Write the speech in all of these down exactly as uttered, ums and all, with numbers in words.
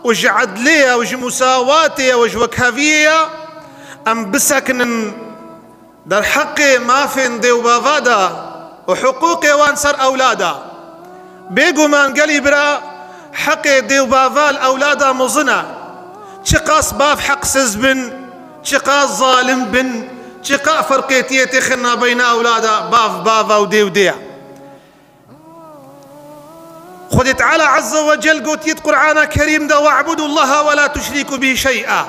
û ji edlê ye û ji musawatê ye û ji wekheviyê ye, em bisekinin derheqê mafên dê û bava de û hiqûqê wan ser ewlada. Bêguman gelî bira, heqê dê û bava li ewlada mezin e. Çiqas bav heqsiz bin, çiqas zalim bin, çiqa ferqêtiyê têxin nabeyna ewlada, bav bava û dê û dê ye. Xwedê Teala Azze ve Cel gotiye di Qur'ana Kerîm de, "We'budullaha ve la tuşriku bihi şey'a."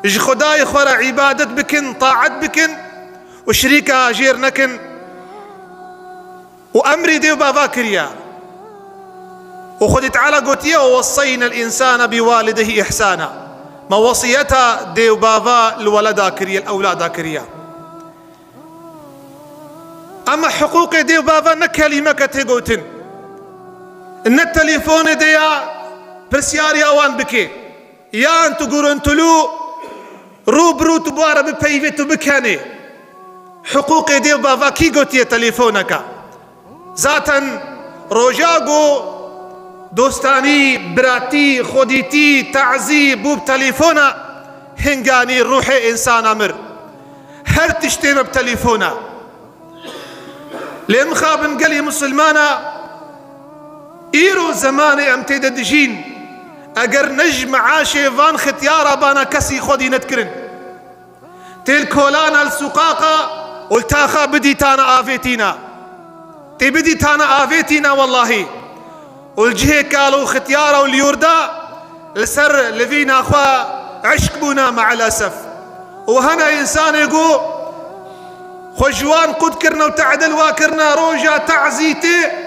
Ji Xwedayê xwe re îbadet bikin, taet bikin û şirîka jêr nekin. Û emrî dê û bava kiriye. Û Xwedê Teala gotiye, "Ve wesseyna l-însane bi walideyhi îhsana." Me wesiyeta dê û bava li weleda kiriye, li ewlada kiriye. Ema hiqûqê dê û bava ne kelîmeke tê gotin. Ne telîfonê de ya pirsyariya wan bike. Yan tu gurintulû rû bi rû tu bi wan re bipeyivî, tu bikenê. Hiqûqê dê û bava kî gotiye telîfoneke? Zaten roja ku dostanî, biratî, xwedîtî, tazî bû bi telefona, hinganî ruhê însana mir. Her tiştê me bi telefona. Lê mixabin gelî misilmana, îro zemanê em tê de dijîn, eger ne ji meaşê van xityara bana kesî xwedî nedikirin. Tê li kolana li suqaqa û li taxa bidîtana avêtîna. Tê bidîtana avêtîna wellahî. Û li cihê kal û xityara û li yurda li ser livîna xwe eşk bûna meelesef. Û hene însanê ku xwe ji wan qut kirine û tehdil wa kirine roja tazî tê,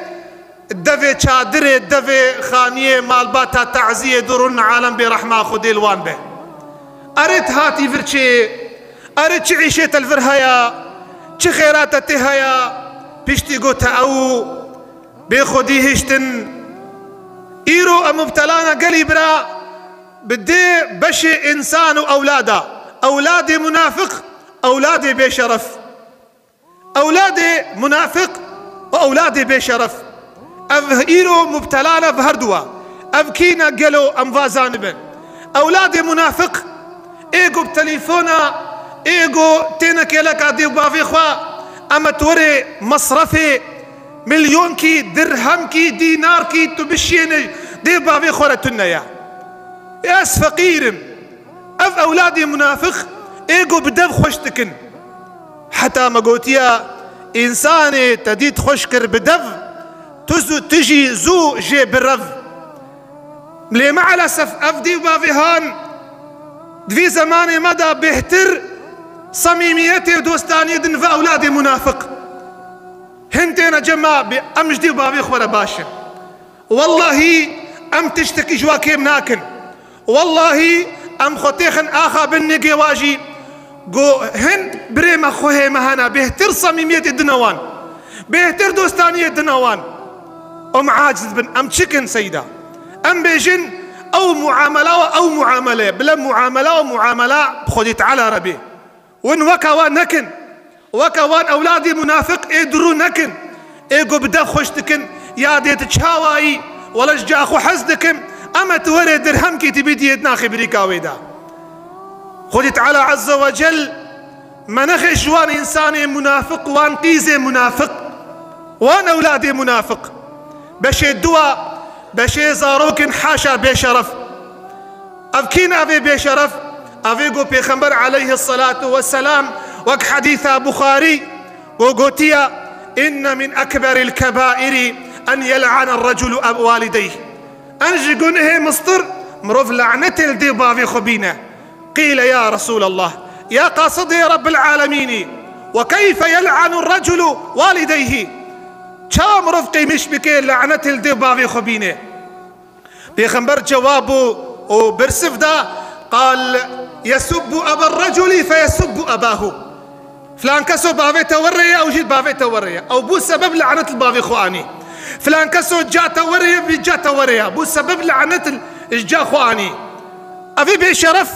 devê çadirê, devê xaniyê, malbata taziyê durûn alem bê rehma Xwedê li wan be. Erê tu hatî vir çê, erê çi îşê te li vir heye, çi xêrata te heye, piştî gote ew bê Xwedî hiştin. Îro em mubtelana gelî bira bi dê beşê însan û ewlada. Ewladê munafiq, ewladê bêşeref. Ewladê munafiq û ewladê bêşeref. Ev îro mubtelane bi herduwa. Ev kî ne gelo em va zanibin? Ewladê munafiq, ê ku bi telefona, ê ku têne kêleka dê û bavê xwe, eme tu werê mesrefê milyonkî, dirhemkî, dînarkî tu bişiyêne dê û bavê xwe re tune ye. Ez feqîr im. Ev ewladê munafiq ê ku bi dev xweş dikin. Heta me gotiye, însanê te dît xweş kir bi dev, tu zû, tu jî zû jê birev. Lê meelesef ev dê û bavê han di vî zemanê me de bêhtir semîmiyetê û dostaniyê din ve ewladê munafiq. Hin têne cema bê, em ji dê û bavê xwe re baş in. Wellahî em tiştekî ji wa kêm nakin. Wellahî em xwe têxin axa bin nigê wa jî. Go hin birê me xwehê me hene, bêhtir samîmiyetê dina wan. Bêhtir dostaniyê dina wan. Em aciz bin, em çi kin seyda? Em bêjin ew muamela we ew muamele ye. Bila muamela we muamela bi Xwedê Teala re bê. Win weka wan nekin. Weka wan ewladî munafiq ê dirû nekin. Ê ku bi dev xweş dikin, ya dê tu çawayî, wele ji ca xwe hez dikim, eme tu werê dirhemkî tu bidiyê naxê birîka wê de. Xwedî Teala Azze ve Cel me nexê ji wan însanê munafiq, wan qîzê munafiq, wan ewladê munafiq. Beşê dua, beşê zarokên haşa bêşeref. Ev kî ne evê bêşeref? Evê ku Pêxember aleyhisselatu vesselam wek hedîsa Buxarî ku gotiye, "Inne min ekberil kebairi en yel'ane reculu ev walideyh." En ji gunehê mistir mirov lanetê li dê bavê xwe bîne. Qîle ya Resûlallah, ya qasidê Rebbil alemînî, ve keyfe yel'anu reculu walideyhi? Ça mirov qîmiş bike lanetê li dê bavê xwe bîne? Pêxember cewab û, û bersiv da, qal, "Yesubbu eber reculi fe yesubbu ebahu." Filan keso bavê te werê ye, ew jî bavê te werê ye. Ew bû sebeb lanet li bavê xwe anî. Filan keso ca te werê ye, vî ca te werê ye. Bû sebeb lanet li, ji ca xwe anî. Evê bêşeref,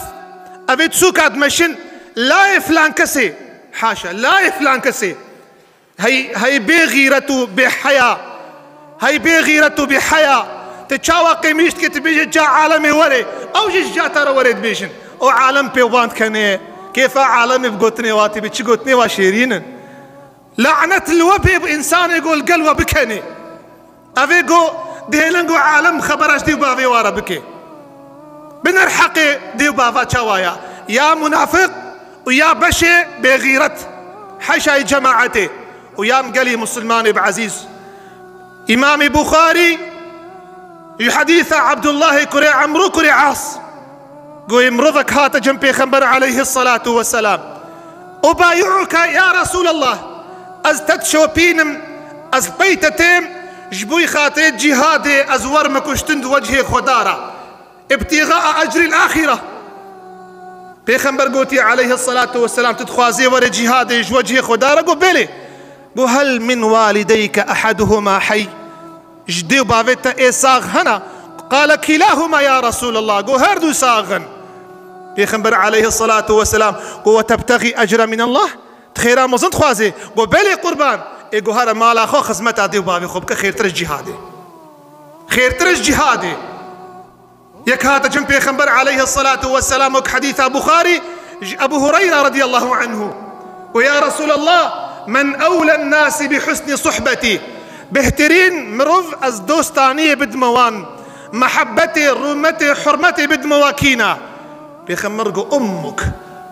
evê sûka dimeşin, layê filan kesê. Haşa, layê filan kesê. Hey, hey bê xîret û bê heya. Hey bê xîret û bê heya. Çawa qêmîş dike, tu bêje ca alemê were, ew jî ji ca te re were dibêjin. O alem pê wan dikenê, kêfa alemê bi gotinê wa tê bê, çi gotinê wa şêrîn in. Lanet li we bê, bi însanê ku li gel we bikenê. Ev ê ku dihêlin ku alem xebera ji dê û bavê wa re bike. Binêr heqê dê û bava çawa ya? Ya munafiq û ya beşê bêxîret. Heşayê cemaetê û ya gelî musulmanê bi ezîz. Îmamê Buxarî ji hedîsa Abdullahê kurê Emrû kurê As. Goyê mirovek hate cem Pêxember aleyhisselatu vesselam. Ubayi'uke ya Resulallah. Ez te dişopînim, ez pey te têm, ji bo xatirê cihadê ez werme kuştin di wecihê Xweda re. İbtiğa'a ecril ahire. Pêxember gotiye aleyhisselatu vesselam, tu dixwazê were cihadê ji wecihê Xweda re? Go belê. Go hel min walideyke ehaduhuma hey? Ji dê û bavê te ê sax hene? Qale kilahuma ya Resulallah. Go her du sax in. Pêxember aleyhisselatu vesselam go ve tebtexî ecre minallah? Tu xêra mezin dixwazê? Go belê qurban. Ê go here mala xwe xizmeta dê û bavê xwe bike, xêrtir ji cihadê. Xêrtir ji cihadê. Yek hate cem Pêxember aleyhisselatu vesselam, wek hedîsa Buxarî ji Ebu Hureyre radiyallahu anhu. Go ya Resulallah, men ewlen nasi bi husni suhbeti. Bêhtirîn mirov ez dostaniyê bidime wan, mehebbetê, rûmetê, hurmetê bidime wa kîna? Pêxember go ummuk.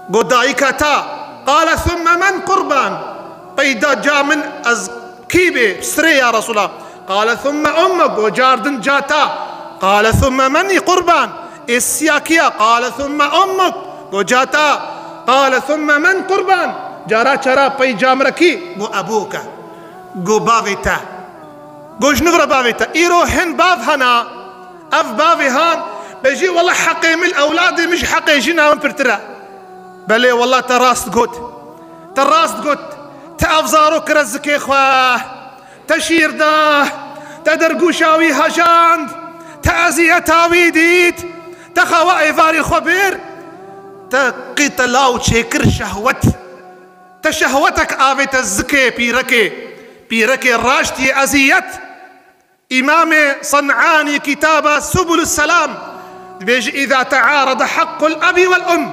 Go dayika ta. Qale thumme men qurban? Peyda ca min ez kî bê, sirê ya Resulallah? Qale thumme ummuk, go cardin ca ta. Qale thumme men î qurban? Ê siya kî ya? Qale thumme ummuk, go ca ta. Qale thumme men qurban? Cara çara pey ca min re kî? Go ebuke. Go bavê te. Go ji nû re bavê te. Îro hin bav hena. Ev bavê han bêjî, wela heqê min, ewladê min ji heqê jina min pirtir e. Belê, wela te rast got. Te rast got. Te ev zarok kire zikê xwe. Te şîr da, te dergûşa wî hejand, te eziyeta wî dît, te xawa êvarî xwe bir, te qî te law çêkir şehwet. Te şehwetek avête zikê pîrekê, pîrekê raştiyê eziyet. Îmamê Sen'anî kitaba Subul Selam dibêje, îza tearada heqqul ebî wel um,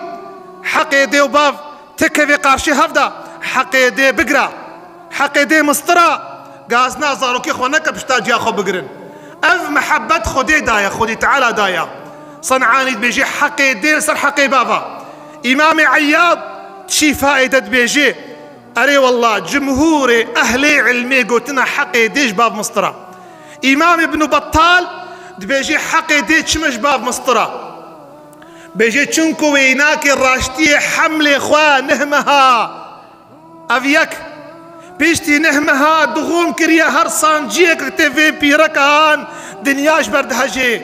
heqê dê û bav têkevê qarşî hev de, heqê dê bigira, heqê dê mistira, gazna zarokê xwe neke pişta ciya xwe bigirin. Ev mihebet Xwedê daye, Xwedê Teala daye. Sen'anî dibêje, heqê dê li ser heqê bava. Îmamê Eyyad Şîfaê de dibêje, erê wallah, cumhûrê ehlê ilmê gotina heqê dê ji bav mistira. Îmam Îbnû Bettal dibêje, heqê dê çima ji bav mistira? Bêje, çunku wê nake raştiyê hemlê xwe neh meha. Ev yek. Piştî neh meha dixûn kiriye her sanciyek tê vê pîrekan dinya ji ber dihejê.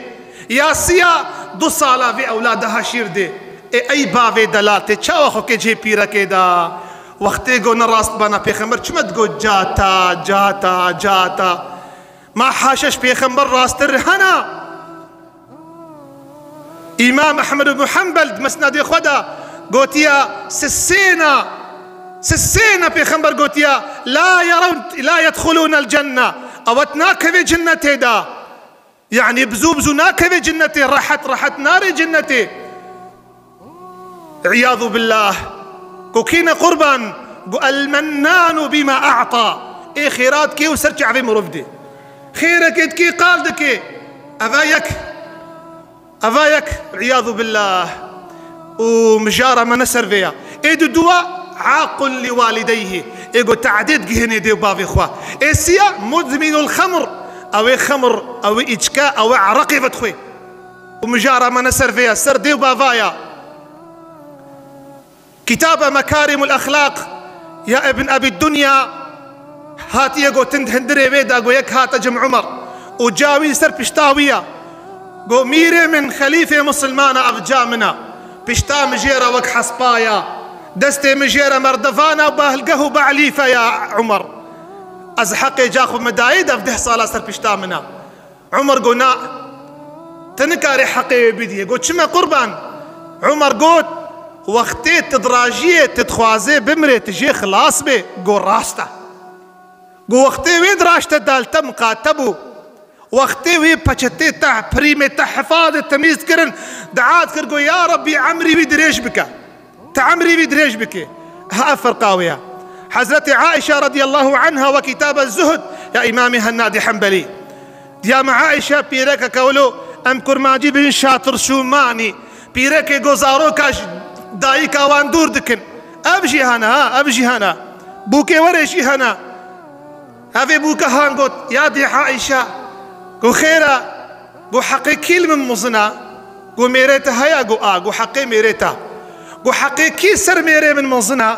Ya siya du sala vê ewlada heşîr dê. Ê ey bavê delal, tê çawa xwe kê cihê pîrekê da? Wextê go ne rast bana, Pêxember çima digot cata, cata, cata? Ma haşeş Pêxember rastir hena? Îmam Ehmed ibn Hanbel di Mesnedê xwe de gotiya, sisêna, sisêna Pêxember gotiya, la yerewn, la yedxulûnel cenne. Ew et nakeve cinnetê de. Yanî bizû bizû nakeve cinnetê, rehet rehet nare cinnetê. İyadu billah. Ku kî ne qurban? Ku el mennanu bima a'ta. Ê xêrat kê û ser çavê mirov dê. Xêrekê dikê, qal dikê. Eva yek. Eva yek. İyadu billah. Û mijara me ne ser vê ya. Ê di dua, aqul li walideyhi. Ê ku te'dê digihênê dê û bavê xwe. Ê siya, mudminul xemr. Ew ê xemr, ew ê îçke, ew ê ereqê vedixwê. Û mijara me ne ser vê ya, ser dê û bava ya. Kitaba Mekarimul Exlaq ya Ibn Ebî Dunya hatiye gotin, di hundirê wê de go yek hate cem Umar û ca wî ser pişta wî ya. Go, mîrê min, xelîfê misilmana, ev ca min a. Pişta min jê re wek hespa ya. Destê min jê re merdevana, bahlgeh û be'lîfe ya Umar. Ez heqê ca xwe min dayê de, ev deh sala ser pişta min a. Umar go, na, tu nikarî heqê wê bidiyê. Go, çima qurban? Umar got, wextê tu dirajiyê, tu dixwazê bimrê, tu jê xilas bê. Go, rast e. Go, wextê wê diraşte dal te miqate bû. Wextê wê peçetê te, pirîmê te, hifadê temîz kirin, dua dikir, got, "Ya Rabbî, emrî wî dirêj bike. Te emrî wî dirêj bike." Ha, ev ferqa wê ye. Hezretê Aîşe radiyallahu anha we kitaba Zuhd ya Îmamê Hennadê Henbelî. Diya me Aîşe pîrekeke wilo, em kurmancî bijin şatir şûmanî. Pîrekê got, zaroka ji dayika wan dûr dikin. Ev jî hene, ha, ev jî hene. Bûkê werê jî hene. Evê bûke han got, "Ya dê Aîşe, got xêr e, got heqê kî li min mezin e?" Got, "Mêrê te heye?" Got, "A." Got, "Heqê mêrê te." Got, "Heqê kî ser mêrê min mezin e?"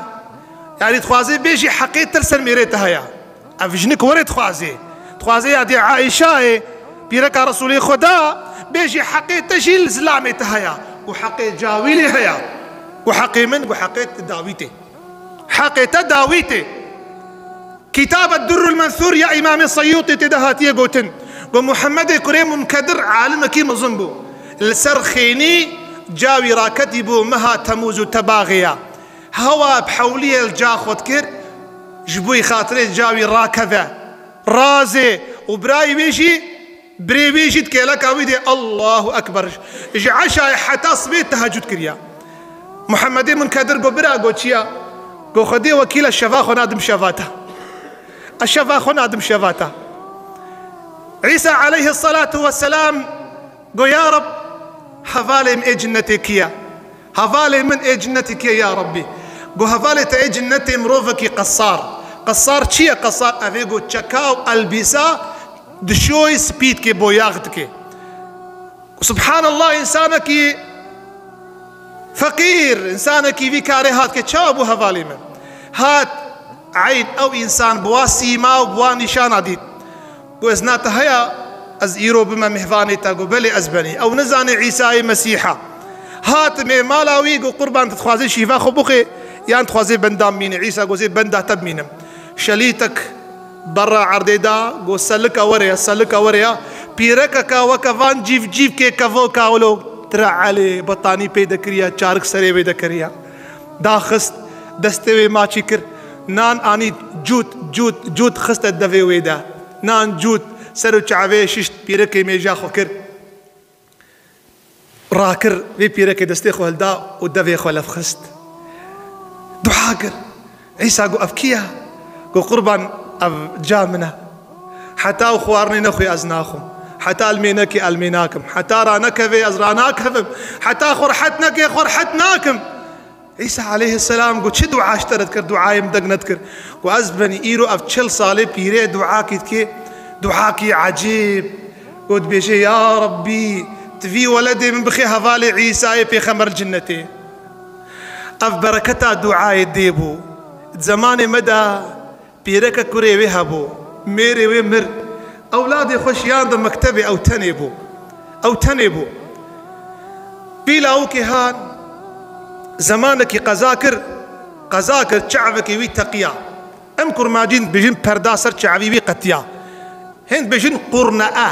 Yanî dixwazê bêjî heqê te li ser mêrê te heye. Ev jinik werê dixwazê. Dixwazê ya dê Aîşayê, pîreka Resûlê Xweda, bêjî heqê te jî li zilamê te heye. Got, "Heqê ca wî lê heye." Got, "Heqê min?" Got, "Heqê te dawî tê. Heqê te dawî tê." Kitaba Durrul Mensûr ya Îmamê Seyûtî tê de hatiye gotin. Got, Muhammedê kurê Munkedir alimekî mezin bû. Li ser xênî ca wî raketî bû meha Temûz û tebaxê ya. Hewa bi hewliyê li ca xwe dikir, ji bo xatirê ca wî rakeve. Razê û birayê wê jî, birê wê jî di kêleka wî de Allahu Ekber. Ji eşayê heta sibê tehecûd kiriya. Muhammedê Munkedir got, "Bira," got, "çi ya?" Got, "Xwedê wekîl e, şeva xwe nadim şeva te. Ez şeva xwe nadim şeva te." Îsa aleyhisselatu vesselam got, "Ya Reb, hevalê min ê cinnetê kî ye? Hevalê min ê cinnetê kî ye ya Rebbî?" Got, "Hevalê te ê cinnetê mirovekî qesar." Qesar çi ye qesar? Ev ê got çeka û elbîsa dişoy spî dike, boyax dike. Subhanallah, însanekî feqîr, însanekî vî karê hat ke çawa bû hevalê min? Hat eyn ew însan bi wa sîma û bi wa nîşana dît. Got, "Ez na te heya, ez îro bime mêvanê te." Got, "Belê ez benî." Ew nizane Îsayê Mesîha. Hatime mala wî, got, "Qurban, tu dixwazî şîva xwe bixwê, yan dixwazê benda bimîne?" Îsa got, "Zê benda te bimînim." Şelîtek berra erdê da, got, "Selika were ya, selika were ya." Pîrekeka weke van cîv cîvkê kevoka wilo tira elê, betanî pê dekiriya, çarik serê wê dekiriya. Daxist, destê wê maçî kir, nan anî cût, cût, cût xiste devê wê de. Nan cût, ser û çavê şişt, pîrekê mêja xwe kir. Rakir, vê pîrekê destê xwe hilda û devê xwe levxist. Dua kir. Îsa got, "Ev kî ye?" Got, "Qurban, ev ca min e. Heta ew xwarinê nexwê ez naxwim. Heta li mê nekê ez li mê nakim. Heta ranekevê ez ranakevim. Heta xwe rehet nekê xwe rehet nakim." Îsa aleyhisselam got, "Çi dua ji te re dikir, duayê min deng nedikir?" Got, "Ez benî îro ev çil salê pîrê duakî dikê, duakî ecêb." Got, dibêje, "Ya Rabbî, tu vî weledê min bixê hevalê Îsayê pêxember cinnetê." Ev bereketa duayê dê bû. Di zemanê me de pîreke kurê wê hebû, mêrê wê mir. Ewladê xwe şiyande mektebê, ew tenê bû. Ew tenê bû. Vî lawikê han, zemanekî qeza kir, qeza kir, çavekî wî teqiya. Em kurmancîn dibêjin perda ser çavî wî qetiya. Hîn dibêjin qurnea.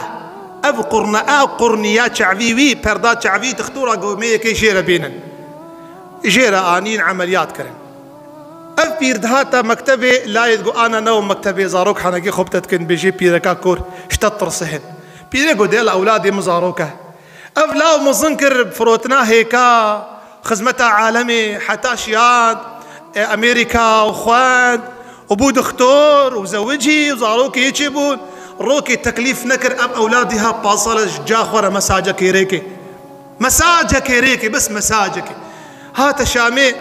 Ev qurnea, qurniya çavî wî, perda çavî dixtora gomeyekê jê re bênin. Jê re anîn emeliyat kirin. Ev pîr dihata mektebê, layê digot, "Ana, newo mektebê, zarok henekê xwe bite dikin." Bêjê pîreka kor, "Ji te tirsihin." Pîrê got, "Dê la ewladê min zarok e." Ev law mezin kir, firotina hêka, xizmeta alemê, heta şiyand, e, Amerîka û xwend û bû dixtor û zewicî û zarokê yê çêbûn. Rokê teklîf nekir, ev ewladî ha pansal e ji ca xwe re mesajekê rêkê. Mesajekê rêkê, bes mesajekê. Hate Şamê,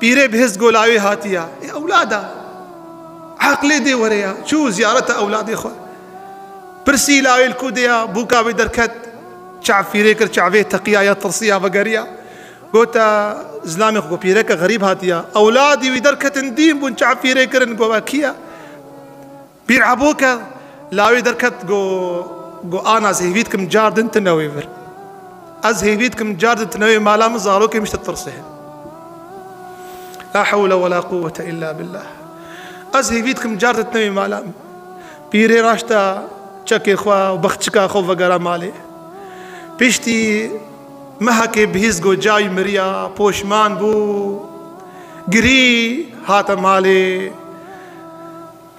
pîrê bihist got, "Lawê hatiya." Ê ewlada, eqlê dê were ya, çû ziyareta ewladê xwe. Pirsî lawê li ku de ya, bûka wê derket, çav fîrê kir, çavê teqiya ya, tirsiya, vegeriya. Gote zilamê xwe, got, "Pîreke xerîb hatiya." Ewladî wî derketin dîn bûn, çav fîrê kirin, got, "We kî ye?" Pîr Ebûke lawê derket, got, got, "Ana, ez hêvî dikim car din tu newê vir. Ez hêvî dikim car din tu newê mala min, zarokê min ji te tirse." La hewle we la quwwete illa billah. "Ez hêvî dikim car din tu newê mala min." Pîrê raşta çekê xwe û bexçika xwe vegera malê. Piştî mehekê bihîst, got, "Cayî miriya, poşman bû." Girî, hate malê.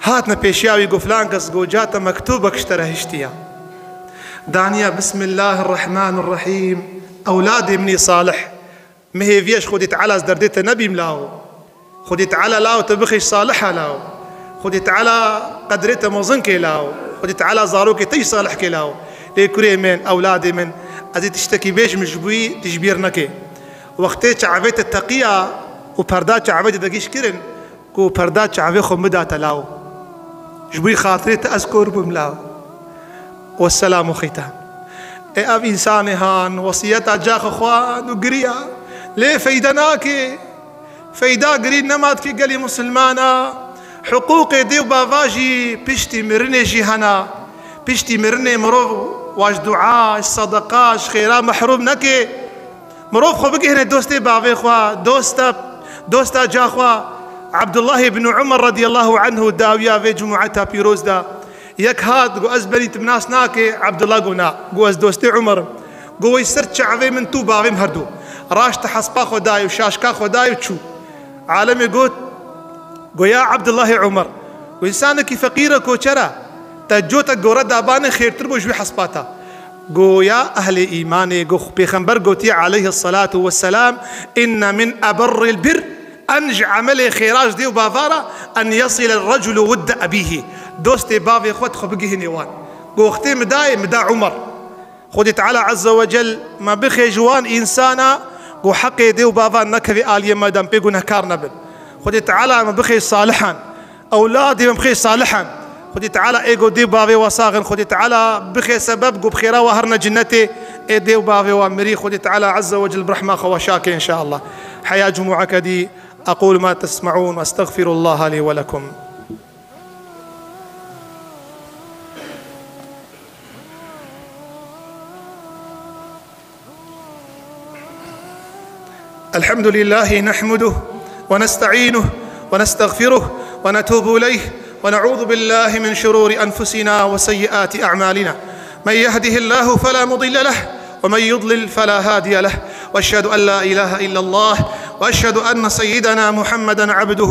Hatine pêşiya wî, got, "Filan kes, got, ca te mektûbek ji te re hiştiya." Daniya, Bismillahirrahmanirrahîm. Ewladê min ê salih. Min hêviye ji Xwedê Teala ez derdê te nebîm lawo. Xwedê Teala lawo te bixêj saliha lawo. Xwedê Teala qedrê te mezin kê lawo. Xwedê Teala zarokê te jî salih kê lawo. Lê kurê min, ewladê min, ez ê tiştekî bêjim ji bo wî tu ji bîr neke. Wextê çavê te teqiya û perda çavê te digihîşt kirin, ku perda çavê xwe midate law. Ji bo xatirê te ez kor bûm law. Wesselam û xîtan. Ê ev însanê han, wesiyeta caxê xwe han û giriya. Lê feyde nake. Feyda girî nema dike gelî misilmana. Hiqûqê dê û bava jî piştî mirinê jî hena. Piştî mirinê mirov wa ji dua, ji sedeqa, ji xêra mehrûm neke. Mirov xwe bigihîne dostê bavê xwe, dosta, dosta ca xwe. Abdullah ibn Umar radiyallahu anhu dawiya vê cumûeta pîroz de. Yek hat, got, "Ez berî tu min nas nake?" Abdullah got, "Na." Got, "Ez dostê Umar im." Got, "Wey ser çavê min tu bavê min herdu." Raşte hespa xwe dayê û şaşka xwe dayê û çû. Alemê got, got, "Ya Abdullahê Umar, got, însanekî feqîr e, koçer e, te cota gore dabanê xêrtir bû ji wî hespa te." Got, "Ya ehlê îmanê, got, Pêxember gotiye aleyhissalatu vesselam, inne min eberril bir, en ji emelê xêra ji dê û bavara, en yasile reculu wudde ebîhî. Dostê bavê xwe xwe bigihînê wan." Got, "Wextê min dayê, min da Umar." Xwedê Teala Azze ve Cel me bixê ji wan însana ku heqê dê û bavan nekeve aliyê me de, em pê gunehkar nebin. Xwedê Teala me bixê salihan, ewladê me bixê salihan. Xwedê Teala ê ku dê û bavê wa sax in, Xwedê Teala bixê sebeb ku bi xêra wa herine cinnetê, ê dê û bavê wa mirî, Xwedê Teala Azze ve Cel bi rehma xwe wa şake înşallah. Heya cumûeke dî, أقول ما تسمعون وأستغفر الله لي ولكم. الحمد لله نحمده ونستعينه ونستغفره ونتوب إليه ونعوذ بالله من شرور أنفسنا وسيئات أعمالنا. من يهده الله فلا مضل له ومن يضلل فلا هادي له. وأشهد أن لا إله إلا الله وأشهد أن سيدنا محمدا عبده